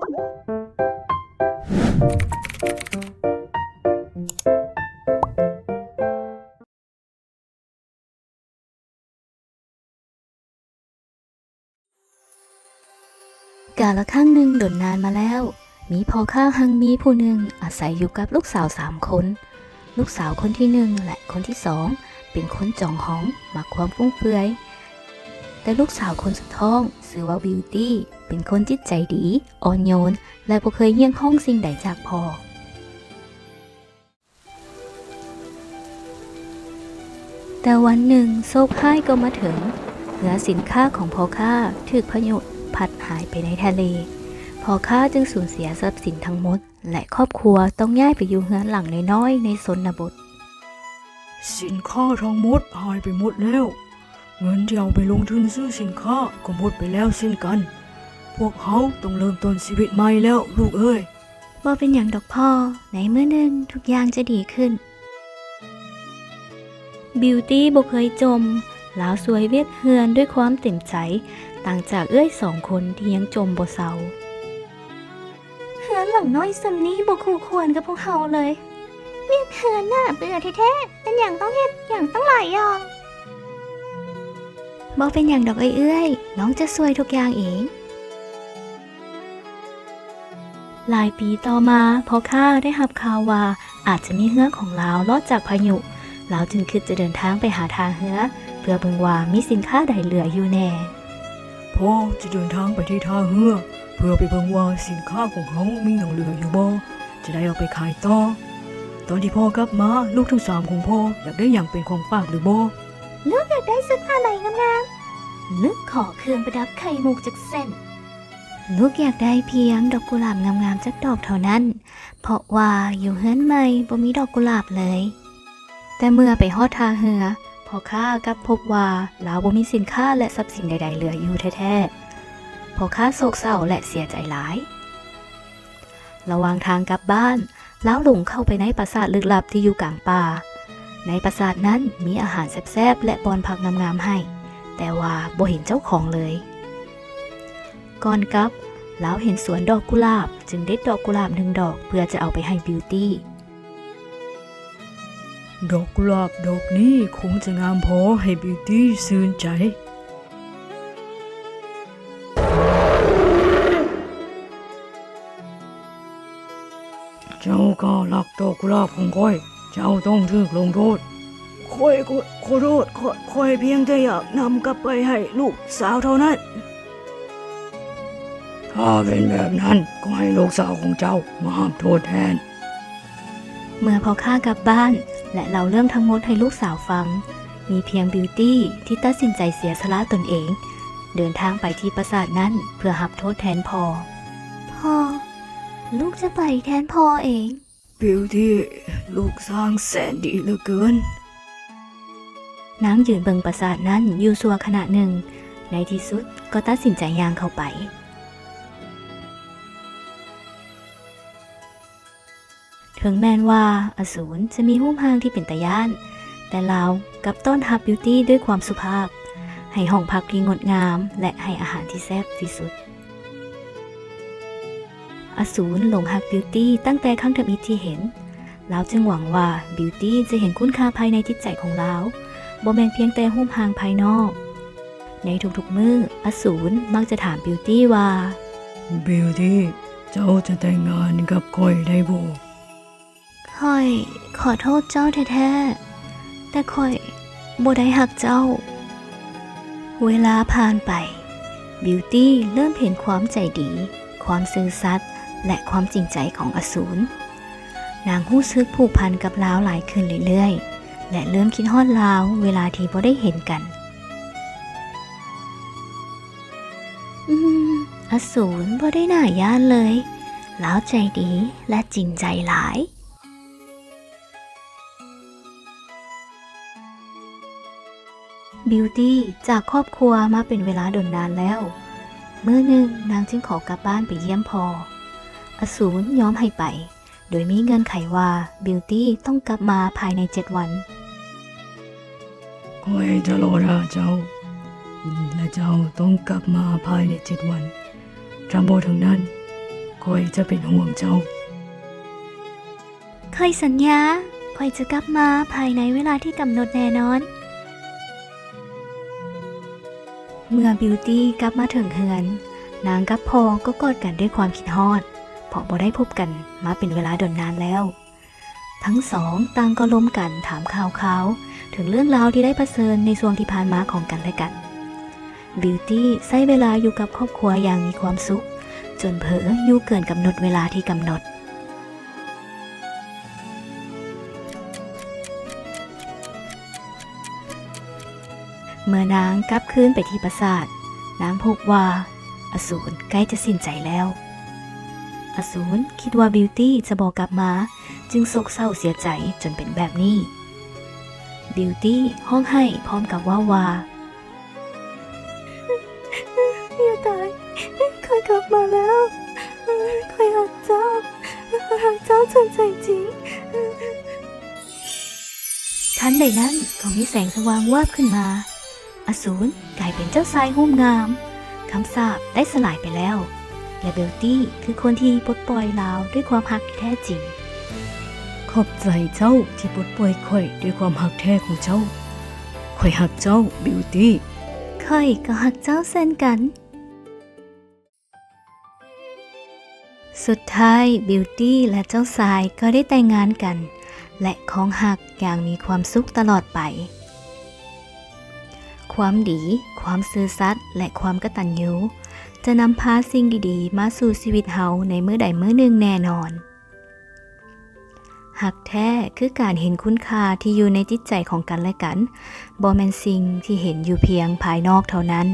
ກາລະຄັ້ງໜຶ່ງດົນນານມາແລ້ວ, ມີພໍ່ຄ້າຮັ່ງມີຜູ້ໜຶ່ງອາໄສຢູ່ກັບລູກສາວສາມຄົນ. ລູກສາວຄົນທີໜຶ່ງ ແລະ ຄົນທີສອງ ເປັນຄົນຈອງຫອງ, ມັກຄວາມຟຸມເຟືອຍ. ແຕ່ລູກສາວຄົນສຸດທ້ອງ ຊື່ວ່າ Beauty, ເປັນຄົນຈິດໃຈດີ, ອ່ອນໂຍນ ແລະ ບໍ່ເຄີຍຮຽກຮ້ອງສິ່ງໃດຈາກພໍ່. ແຕ່ວັນໜຶ່ງໂຊກຮ້າຍກໍມາເຖິງ, ເຮືອສິນຄ້າຂອງພໍ່ຄ້າຖືກພາຍຸພັດຫາຍໄປໃນທະເລ. ພໍ່ຄ້າຈຶ່ງສູນເສຍຊັບສິນທັງໝົດ ແລະ ຄອບຄົວຕ້ອງຍ້າຍໄປຢູ່ເຮືອນຫຼັງນ້ອຍໆໃນຊົນນະບົດ. ສິນຄ້າທັງໝົດຫາຍໄປໝົດແລ້ວ. ເງິນທີ່ເອົາໄປລົງທຶນຊື້ສິນຄ້າກໍໝົດໄປແລ້ວເຊັ່ນກັນ. ພວກເຮົາຕ້ອງເລີ່ມຕົ້ນຊີວິດໃໝ່ແລ້ວລູກເອີຍ. ບໍ່ເປັນຫຍັງດອກພໍ່, ໃນມື້ໜຶ່ງທຸກຢ່າງຈະດີຂຶ້ນ. Beauty ບໍ່ເຄີຍຈົ່ມ, ລາວຊ່ວຍວຽກເຮືອນດ້ວຍຄວາມເຕັມໃຈ, ຕ່າງຈາກເອື້ອຍສອງຄົນທີ່ຍັງຈົ່ມບໍ່ເຊົາ. ເຮືອນຫຼັງນ້ອຍສ່ຳນີ້ບໍ່ຄູ່ຄວນກັບພວກເຮົາເລີຍ. ວຽກເຮືອນໜ້າເບື່ອແທ້ໆ, ເປັນຫຍັງຕ້ອງເຮັດຫຍັງຕັ້ງຫຼາຍຢ່າງ? ບໍ່ເປັນຫຍັງດອກເອື້ອຍ, ນ້ອງຈະຊ່ວຍທຸກຢ່າງເອງ. ຫຼາຍປີຕໍ່ມາ, ພໍ່ຄ້າໄດ້ຮັບຂ່າວວ່າອາດຈະມີເຮືອຂອງລາວລອດຈາກພາຍຸ. ລາວຈຶ່ງຄິດຈະເດີນທາງໄປຫາທ່າເຮືອ ເພື່ອເບິ່ງວ່າມີສິນຄ້າໃດເຫຼືອຢູ່ແດ່. ພໍ່ຈະເດີນທາງໄປທີ່ທ່າເຮືອ ເພື່ອໄປເບິ່ງວ່າສິນຄ້າຂອງເຮົາມີຫຍັງເຫຼືອຢູ່ບໍ່ ຈະໄດ້ເອົາໄປຂາຍຕໍ່. ຕອນທີ່ພໍ່ກັບມາ, ລູກທັງສາມຂອງພໍ່ຢາກໄດ້ຫຍັງເປັນຂອງຝາກຫຼືບໍ່? ລູກຢາກໄດ້ຊຸດຜ້າໄໝງາມໆ. ລູກຂໍເຄື່ອງປະດັບໄຂ່ມຸກຈັກເສັ້ນ. ລູກຢາກໄດ້ພຽງດອກກຸຫຼາບງາມໆຈັກດອກເທົ່ານັ້ນ, ເພາະວ່າຢູ່ເຮືອນໃໝ່ບໍ່ມີດອກກຸຫຼາບເລີຍ. ແຕ່ເມື່ອໄປຮອດທ່າເຮືອ, ພໍ່ຄ້າກັບພົບວ່າລາວບໍ່ມີສິນຄ້າ ແລະ ຊັບສິນໃດໆເຫຼືອຢູ່ແທ້ໆ. ພໍ່ຄ້າໂສກເສົ້າ ແລະ ເສຍໃຈຫຼາຍ. ລະຫວ່າງທາງກັບບ້ານ, ລາວຫຼົງເຂົ້າໄປໃນປາສາດລຶກລັບທີ່ຢູ່ກາງປ່າ. ໃນປາສາດນັ້ນມີອາຫານແຊບໆ ແລະ ບ່ອນພັກງາມໆໃຫ້, ແຕ່ວ່າບໍ່ເຫັນເຈົ້າຂອງເລີຍ. ກ່ອນກັບ, ລາວເຫັນສວນດອກກຸຫຼາບ, ຈຶ່ງເດັດດອກກຸຫຼາບໜຶ່ງດອກເພື່ອຈະເອົາໄປໃຫ້ Beauty. ດອກກຸຫຼາບດອກນີ້ຄົງຈະງາມພໍໃຫ້ Beauty ຊື່ນໃຈ. ເຈົ້າກໍລັກດອກກຸຫຼາບຂອງຂ້ອຍ, ເຈົ້າຕ້ອງຖືກລົງໂທດ. ຂ້ອຍ ຂໍ ຂໍໂທດ, ຂ້ອຍ ຂ້ອຍພຽງແຕ່ຢາກນຳກັບໄປໃຫ້ລູກສາວເທົ່ານັ້ນ. ຖ້າເປັນແບບນັ້ນ, ກໍໃຫ້ລູກສາວຂອງເຈົ້າມາຮັບໂທດແທນ. ເມື່ອພໍ່ຄ້າກັບບ້ານ ແລະ ເລົ່າເລື່ອງທັງໝົດໃຫ້ລູກສາວຟັງ, ມີພຽງ Beauty ທີ່ຕັດສິນໃຈເສຍສະຫຼະຕົນເອງ, ເດີນທາງໄປທີ່ປາສາດນັ້ນເພື່ອຮັບໂທດແທນພໍ່. ພໍ່, ລູກຈະໄປແທນພໍ່ເອງ. Beauty, ລູກຊ່າງແສນດີເຫຼືອເກີນ. ນາງຢືນເບິ່ງປາສາດນັ້ນຢູ່ຊົ່ວຂະນະໜຶ່ງ, ໃນທີ່ສຸດກໍຕັດສິນໃຈຍ່າງເຂົ້າໄປ. ເຖິງແມ່ນວ່າອະສູນຈະມີຮູບຮ່າງທີ່ເປັນຕາຢ້ານ, ແຕ່ລາວກັບຕ້ອນຮັບ Beauty ດ້ວຍຄວາມສຸພາບ, ໃຫ້ຫ້ອງພັກທີ່ງົດງາມ ແລະ ໃຫ້ອາຫານທີ່ແຊບທີ່ສຸດ. ອະສູນຫຼົງຮັກ Beauty ຕັ້ງແຕ່ຄັ້ງທຳອິດທີ່ເຫັນ. ລາວຈຶ່ງຫວັງວ່າ Beauty ຈະເຫັນຄຸນຄ່າພາຍໃນຈິດໃຈຂອງລາວ, ບໍ່ແມ່ນພຽງແຕ່ຮູບຮ່າງພາຍນອກ. ໃນທຸກໆມື້, ອະສູນມັກຈະຖາມ Beauty ວ່າ, Beauty, ເຈົ້າຈະແຕ່ງງານກັບຂ້ອຍໄດ້ບໍ່? ຂ້ອຍຂໍໂທດເຈົ້າແທ້ໆ, ແຕ່ຂ້ອຍບໍ່ໄດ້ຮັກເຈົ້າ. ເວລາຜ່ານໄປ, Beauty ເລີ່ມເຫັນຄວາມໃຈດີ, ຄວາມຊື່ສັດ ແລະ ຄວາມຈິງໃຈຂອງອະສູນ. ນາງຮູ້ສຶກຜູກພັນກັບລາວຫຼາຍຂຶ້ນເລື້ອຍໆ ແລະ ເລີ່ມຄິດຮອດລາວເວລາທີ່ບໍ່ໄດ້ເຫັນກັນ. ອືມ, ອະສູນບໍ່ໄດ້ໜ້າຢ້ານເລີຍ. ລາວໃຈດີ ແລະ ຈິງໃຈຫຼາຍ. Beauty ຈາກຄອບຄົວມາເປັນເວລາດົນນານແລ້ວ. ມື້ໜຶ່ງ, ນາງຈຶ່ງຂໍກັບບ້ານໄປຢ້ຽມພໍ່. ອະສູນຍອມໃຫ້ໄປ, ໂດຍມີເງື່ອນໄຂວ່າ Beauty ຕ້ອງກັບມາພາຍໃນເຈັດວັນ. ຂ້ອຍຈະລໍຖ້າເຈົ້າ, ແລະ ເຈົ້າຕ້ອງກັບມາພາຍໃນເຈັດວັນ. ຖ້າບໍ່ເຖິງນັ້ນ, ຂ້ອຍຈະເປັນຫ່ວງເຈົ້າ. ຂ້ອຍສັນຍາ, ຂ້ອຍຈະກັບມາພາຍໃນເວລາທີ່ກຳນົດແນ່ນອນ. ເມື່ອບິວຕີກັບມາເຖິງເຮືອນ, ນາງກັບພໍ່ກໍກອດກັນດ້ວຍຄວາມຄິດຮອດ, ເພາະບໍ່ໄດ້ພົບກັນມາເປັນເວລາດົນນານແລ້ວ. ທັງສອງຕ່າງກໍລົມກັນຖາມຂ່າວຄາວເຖິງເລື່ອງລາວທີ່ໄດ້ປະເຊີນໃນຊ່ວງທີ່ຜ່ານມາຂອງກັນແລະກັນ. ບິວຕີໃຊ້ເວລາຢູ່ກັບຄອບຄົວຢ່າງມີຄວາມສຸກ, ຈົນເຜີຢູ່ເກີນກຳນົດເວລາທີ່ກຳນົດ. ເມື່ອນາງກັບຄືນໄປທີ່ປາສາດ, ນາງພົບວ່າອະສູນໃກ້ຈະສິ້ນໃຈແລ້ວ. ອະສູນຄິດວ່າບິວຕີຈະບໍ່ກັບມາ, ຈຶ່ງໂສກເສົ້າເສຍໃຈຈົນເປັນແບບນີ້. ບິວຕີຮ້ອງໄຫ້ພ້ອມກັບເວົ້າວ່າ, ຢ່າຕາຍ, ຂ້ອຍກັບມາແລ້ວ, ຂ້ອຍຮັກເຈົ້າ, ຮັກເຈົ້າຈາກໃຈຈິງ. ທັນໃດນັ້ນກໍມີແສງສະຫວ່າງວາບຂຶ້ນມາ, ອະສູນກາຍເປັນເຈົ້າຊາຍຮູບງາມ, ຄຳສາບໄດ້ສະຫຼາຍໄປແລ້ວ ແລະ ບິວຕີຄືຄົນທີ່ປົດປ່ອຍລາວດ້ວຍຄວາມຮັກທີ່ແທ້ຈິງ. ຂອບໃຈເຈົ້າທີ່ປົດປ່ອຍຂ້ອຍດ້ວຍຄວາມຮັກແທ້ຂອງເຈົ້າ. ຂ້ອຍຮັກເຈົ້າ, ບິວຕີ. ຂ້ອຍກໍຮັກເຈົ້າເຊັ່ນກັນ. ສຸດທ້າຍ, ບິວຕີ ແລະ ເຈົ້າຊາຍກໍໄດ້ແຕ່ງງານກັນ ແລະ ຄອງຮັກຢ່າງມີຄວາມສຸກຕະຫຼອດໄປ. ຄວາມດີ, ຄວາມຊື່ສັດ ແລະ ຄວາມກະຕັນຍູ ຈະນຳພາສິ່ງດີໆມາສູ່ຊີວິດເຮົາໃນມື້ໃດມື້ໜຶ່ງແນ່ນອນ. ຮັກແທ້ຄືການເຫັນຄຸນຄ່າທີ່ຢູ່ໃນຈິດໃຈຂອງກັນແລະກັນ, ບໍ່ແມ່ນສິ່ງທີ່ເຫັນຢູ່ພຽງພາຍນອກເທົ່ານັ້ນ.